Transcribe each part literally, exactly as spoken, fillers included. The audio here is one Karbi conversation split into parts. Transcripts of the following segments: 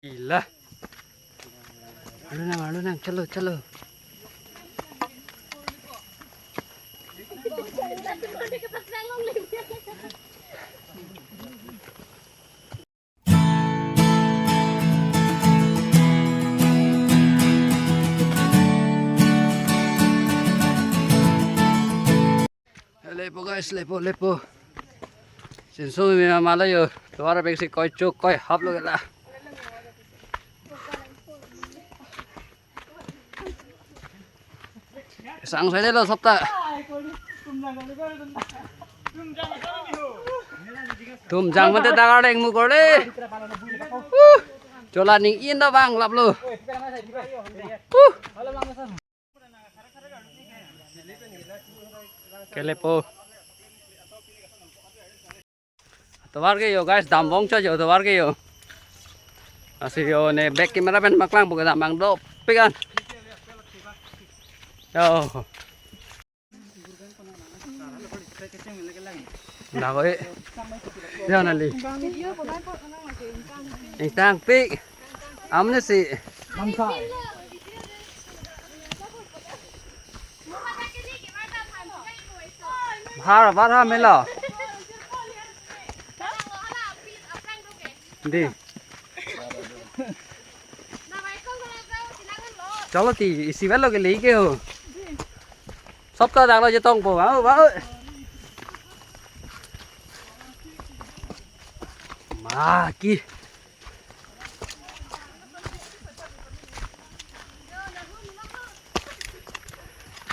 Ila. Arlo nang, arlo nang, chalo, chalo. Lepo guys, lepo, lepo. Sinso mi mala yo, tovar bek si koi chok, koi hap lo gela. Sang sai lo sopta. Tum jang mate dagar leng mu kor le. Uh, chola ning in da bang lap lo. Uh. Kelepo. Tovar ke yo guys, dambong cha yo tovar ke yo. Asi yo ne back camera pen paklang buka dambang dopik an. Yo. Nako e. Yo nali. Ingtangpik. Amne si. Bhar, bhar ha mela. Di. Chalo ti, isi balo ke lei ke ho. Sopta dak lo jetong po, wow, wow. Ma ki.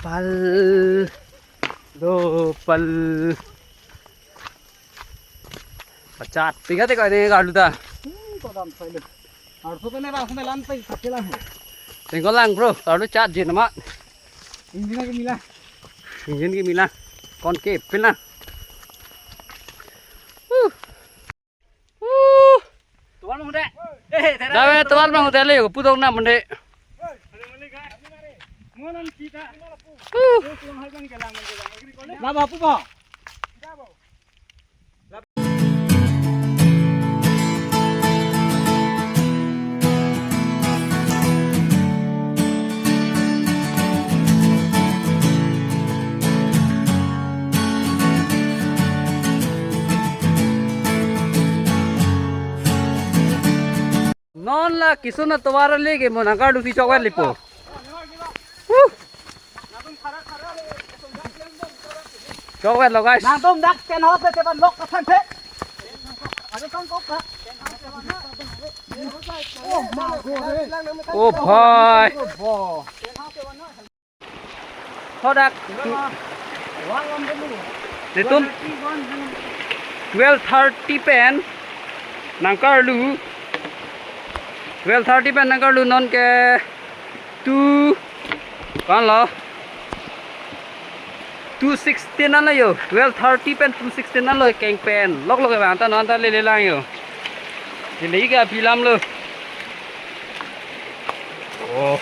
Pal. Do pal. Pachat. Tiga tiga ini kalau ta. Hmm, to dam sai lo. Arso tene rang sene lan pai sakela he. Tengko lang bro, kalau chat jin amat. Engine ke mila. Engine ke mila. Kon ke pina. Uh. Uh. Tuan manghude. Eh, tera. Dawe tuan manghude le, pudong na mande. Uh. Laba pu ba. Non la kisun atovar le ke mo nangkarlu si chokvet lepo. Huh. Chokvet lo guys. Nangtum dak pen hop te ban lok ka than the. Ado tong kok ka. Oh, ma go re. Oh, bhai. Oh, bo. Thodak. Netum twelve thirty pen nangkarlu. Twelve thirty pen nangkarlu non ke two, kan lo? Two sixteen an lo yo. Twelve thirty pen two sixteen an lo keng pen. Lok lok ke bang ta non ta lele lang yo. Lele ke api lam lo. Oh.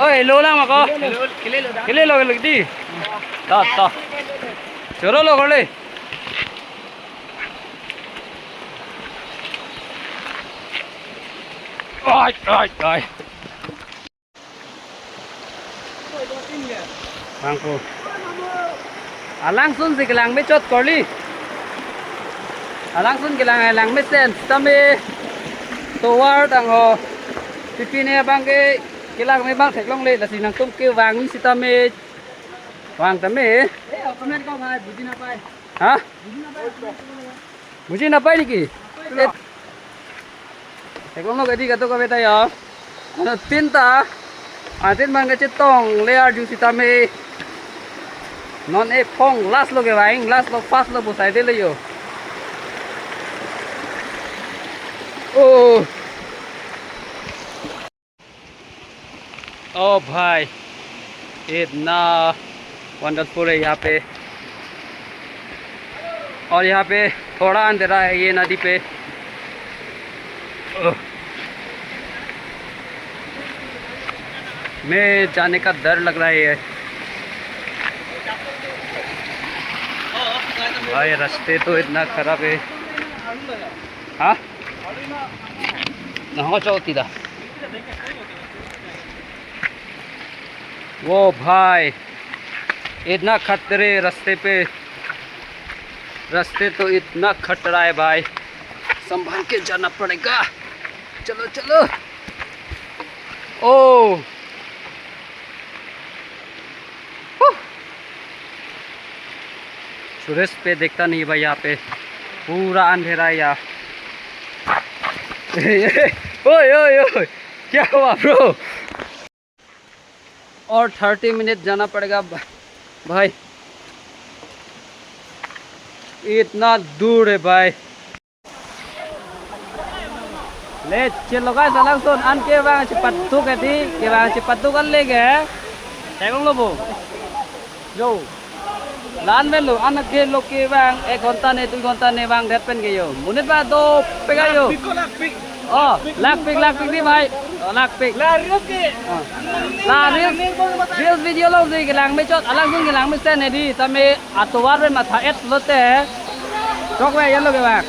Oh, hello lang ako. Kele lo, kele di. Ta, ta. Choro lo kole. Ai, ai, ai. Bangko. Alangsun si kelang mechot korli. Alangsun kelang, lang mesen sitame tovar tang ho. Pipine abang ke kelang me bang theklongle, lasi nangtum kevang sitame. Vang tame. Eh, comment ko bhai, buji napai. Ha? Buji napai. Buji napai niki? Napai. Eh. Theklong lo kadi kato kave ta yo. Ano tin ta. Antin bang kachetong le arju sitame. Non ephong last lo kevang, last lo, first lo pu sai de le yo. Oh. ओ भाई, इतना वंडरफुल है यहाँ पे। और यहाँ पे थोड़ा अंधेरा है ये नदी पे। ओह, मैं जाने का डर लग रहा है। भाई, रास्ते तो इतना खराब है। हाँ? नहा चौथी दा। वो भाई, इतना खतरे रास्ते पे, रास्ते तो इतना खतरा है भाई, संभाल के जाना पड़ेगा। चलो, चलो। ओ। हू। सूरज पे दिखता नहीं भाई, यहाँ पे पूरा अंधेरा है यहाँ। ओए, ओए, ओए, क्या हुआ bro? और थर्टी मिनट जाना पड़ेगा ब-, भाई, इतना दूर है भाई। Le, chelo guys, alangsun an kevang chepatuk adi, kevang chepatuk an lege. Tegong lo bo. Yo. La-an avelo, an ke lo kevang, ek ghonta ne, dui ghonta ne vangdet pen ke yo. Monit ba dopik a yo. Lakpik ko, lakpik. Oh, lakpik, lakpik di bhai. Oh, lakpik. La reels ke. Oh. La reels, reels video longsi kelang me chot, alangsun kelang mesen adi, tame atovar pen matha-et lote. Chokve, yan lo kevang.